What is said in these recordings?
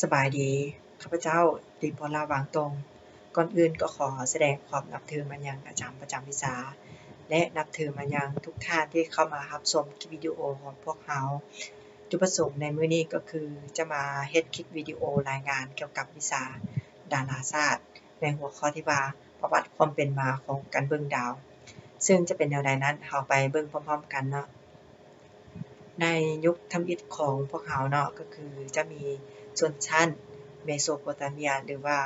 ສະບາຍດີ ຂ້າພະເຈົ້າ ລິມພອນລາວ ຫວ່າງຕົງ. ກ່ອນອື່ນກໍຂໍສະແດງຄວາມນັບຖືມາຍັງອາຈານປະຈຳວິຊາ ແລະ ນັບຖືມາຍັງທຸກທ່ານທີ່ເຂົ້າມາຮັບຊົມຄລິບວິດີໂອຂອງພວກເຮົາ. ຈຸດປະສົງໃນມື້ນີ້ກໍຄືຈະມາເຮັດຄລິບວິດີໂອລາຍງານກ່ຽວກັບວິຊາດາລາສາດ ໃນຫົວຂໍ້ທີ່ວ່າ ປະຫວັດຄວາມເປັນມາຂອງການເບິ່ງດາວ. ເຊິ່ງຈະເປັນແນວໃດນັ້ນ ເຮົາໄປເບິ່ງພ້ອມໆກັນເນາະ. ໃນຍຸກທຳອິດຂອງພວກເຮົາເນາະ ກໍຄືຈະມີຊົນຊັ້ນເມໂສໂປຕາເມຍ ຫຼືວ່າ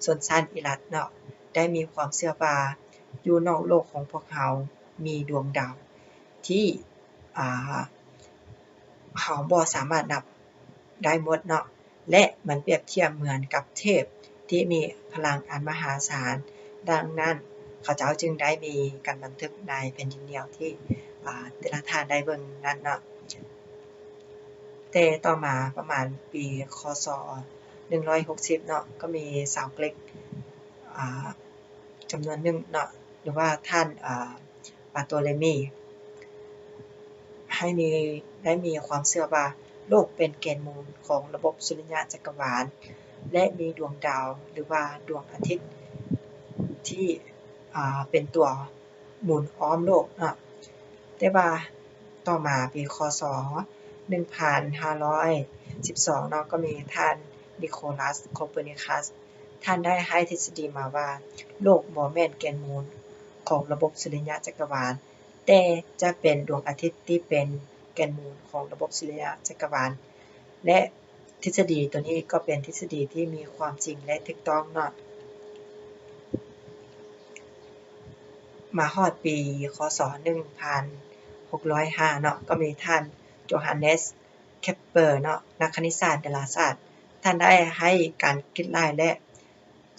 ຊົນຊັ້ນອິຣັກເນາະ ໄດ້ມີຄວາມເຊື່ອວ່າຢູ່ນອກໂລກຂອງພວກເຮົາມີດວງດາວທີ່ ອ່າ ເຮົາບໍ່ສາມາດນັບໄດ້ໝົດເນາະ ແລະ ມັນປຽບທຽບເໝືອນກັບເທບທີ່ມີພະລັງອັນມະຫາສານ. ດັ່ງນັ້ນ ເຂົາເຈົ້າຈຶ່ງໄດ້ມີການບັນທຶກໃນແຜ່ນດິນໜຽວທີ່ ອ່າ ແຕ່ລະທ່ານໄດ້ເບິ່ງນັ້ນເນາະ. ແຕ່ຕໍ່ມາປະມານປີ ຄ.ສ. ໜຶ່ງຮ້ອຍຫົກສິບເນາະ ກໍມີຊາວກຣີກ ອ່າ ຈຳນວນໜຶ່ງເນາະ ຫຼືວ່າທ່ານ ອ່າ ບາໂຕເລມີ ໃຫ້ມີ ໄດ້ມີຄວາມເຊື່ອວ່າໂລກເປັນແກນມູນຂອງລະບົບສຸລິຍະຈັກກະວານ ແລະ ມີດວງດາວ ຫຼືວ່າດວງອາທິດທີ່ ອ່າ ເປັນຕົວໝູນອ້ອມໂລກເນາະ. ແຕ່ວ່າຕໍ່ມາປີ ຄ.ສ. ໜຶ່ງພັນຫ້າຮ້ອຍສິບສອງເນາະ ກໍມີທ່ານນິໂຄລັສ ໂຄເປີນິຄັສ ທ່ານໄດ້ໃຫ້ທິດສະດີມາວ່າ ໂລກບໍ່ແມ່ນແກນມູນຂອງລະບົບສຸລິຍະຈັກກະວານ ແຕ່ຈະເປັນດວງອາທິດທີ່ເປັນແກນມູນຂອງລະບົບສຸລິຍະຈັກກະວານ ແລະ ທິດສະດີໂຕນີ້ກໍເປັນທິດສະດີທີ່ມີຄວາມຈິງ ແລະ ຖືກຕ້ອງເນາະ. ມາຮອດປີ ຄ.ສ. ໜຶ່ງພັນຫົກຮ້ອຍຫ້າເນາະ ກໍມີທ່ານໂຈຮານເນສ ເຄບເປີເນາະ ນັກຄະນິດສາດດາລາສາດ ທ່ານໄດ້ໃຫ້ການຄິດໄລ່ ແລະ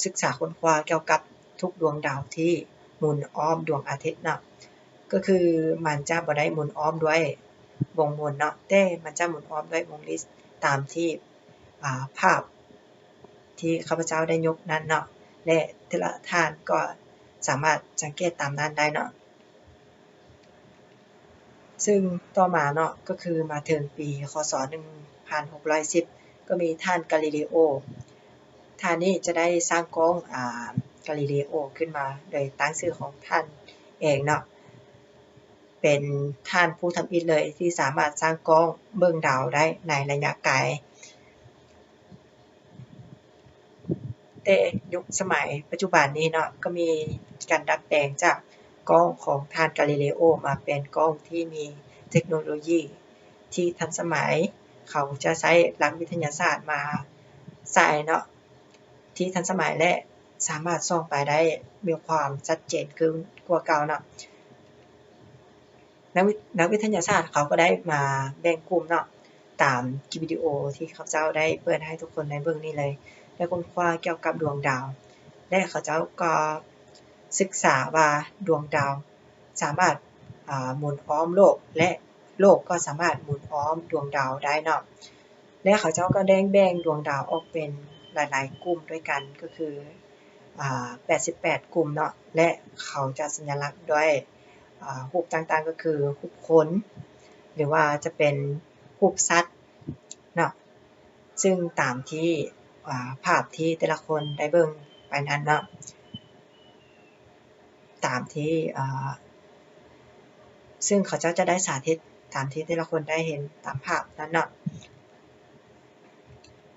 ສຶກສາຄົ້ນຄວ້າກ່ຽວກັບທຸກດວງດາວທີ່ໝູນອ້ອມດວງອາທິດເນາະ ກໍຄືມັນຈະບໍ່ໄດ້ໝູນອ້ອມດ້ວຍວົງໝູນເນາະ ແຕ່ມັນຈະໝູນອ້ອມດ້ວຍວົງລິດຕາມທີ່ ອ່າ ພາບທີ່ຂ້າພະເຈົ້າໄດ້ຍົກນັ້ນເນາະ ແລະ ແຕ່ລະທ່ານກໍສາມາດສັງເກດຕາມນັ້ນໄດ້ເນາະ. ເຊິ່ງຕໍ່ມາເນາະ ກໍຄືມາເຖິງປີ ຄ.ສ. ໜຶ່ງພັນຫົກຮ້ອຍສິບ ກໍມີທ່ານກາລີເລໂອ ທ່ານນີ້ຈະໄດ້ສ້າງກ້ອງ ອາ ກາລີເລໂອຂຶ້ນມາ ໂດຍຕັ້ງຊື່ຂອງທ່ານເອງເນາະ ເປັນທ່ານຜູ້ທຳອິດເລີຍທີ່ສາມາດສ້າງກ້ອງເບິ່ງດາວໄດ້ໃນໄລຍະໄກ. ແຕ່ຍຸກສະໄໝປັດຈຸບັນນີ້ເນາະ ກໍມີການດັດແປງຈາກກ້ອງຂອງທ່ານກາລີເລໂອ ມາເປັນກ້ອງທີ່ມີເຕັກໂນໂລຢີທີ່ທັນສະໄໝ, ເຂົາຈະໃຊ້ຫຼັກວິທະຍາສາດມາໃສ່ເນາະ ທີ່ທັນສະໄໝ ແລະ ສາມາດສ່ອງໄປໄດ້ມີຄວາມຊັດເຈນຂຶ້ນກວ່າເກົ່າເນາະ. ນັກວິ ນັກວິທະຍາສາດເຂົາກໍໄດ້ມາແບ່ງກຸ່ມເນາະ ຕາມຄລິບວິດີໂອທີ່ຂ້າພະເຈົ້າໄດ້ເປີດໃຫ້ທຸກຄົນໄດ້ເບິ່ງນີ້ເລີຍ ໄດ້ຄົ້ນຄວ້າກ່ຽວກັບດວງດາວ ແລະ ເຂົາເຈົ້າກໍສຶກສາວ່າດວງດາວສາມາດ ອາ ໝູນອ້ອມໂລກ ແລະ ໂລກກໍສາມາດໝູນອ້ອມດວງດາວໄດ້ເນາະ ແລະ ເຂົາເຈົ້າກໍໄດ້ແບ່ງດວງດາວອອກເປັນຫຼາຍໆກຸ່ມດ້ວຍກັນ ກໍຄື ອາ ແປດສິບແປດກຸ່ມເນາະ ແລະ ເຂົາຈະສັນຍະລັກດ້ວຍ ອາ ຮູບຕ່າງໆ ກໍຄືຮູບຄົນ ຫຼືວ່າຈະເປັນຮູບສັດເນາະ ເຊິ່ງຕາມທີ່ ອາ ພາບທີ່ແຕ່ລະຄົນໄດ້ເບິ່ງໄປນັ້ນເນາະ ຕາມທີ່ ອາ ເຊິ່ງເຂົາເຈົ້າຈະໄດ້ສາທິດຕາມທີ່ແຕ່ລະຄົນໄດ້ເຫັນຕາມພາບນັ້ນເນາະ.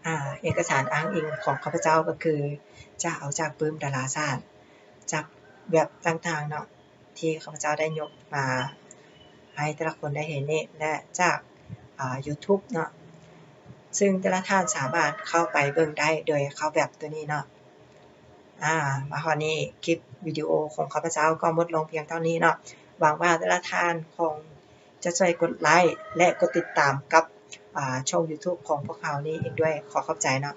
ອາ ເອກະສານອ້າງອີງຂອງຂ້າພະເຈົ້າກໍຄືຈະເອົາຈາກປຶ້ມດາລາສາດ ຈາກເວັບຕ່າງໆເນາະ ທີ່ຂ້າພະເຈົ້າໄດ້ຍົກມາໃຫ້ແຕ່ລະຄົນໄດ້ເຫັນນີ້ ແລະ ຈາກ ອາ ຢູທູບເນາະ ເຊິ່ງແຕ່ລະທ່ານສາມາດເຂົ້າໄປເບິ່ງໄດ້ໂດຍເຂົ້າເວັບຕົວນີ້ເນາະ. ອາ ມາຮອດນີ້ ຄລິບວິດີໂອຂອງຂ້າພະເຈົ້າກໍໝົດລົງພຽງເທົ່ານີ້ເນາະ. ຫວັງວ່າແຕ່ລະທ່ານຄົງຈະຊ່ວຍກົດໄລ ແລະ ກົດຕິດຕາມກັບ ອາ ຊ່ອງຢູທູບຂອງພວກເຮົານີ້ອີກດ້ວຍ. ຂໍຂອບໃຈເນາະ.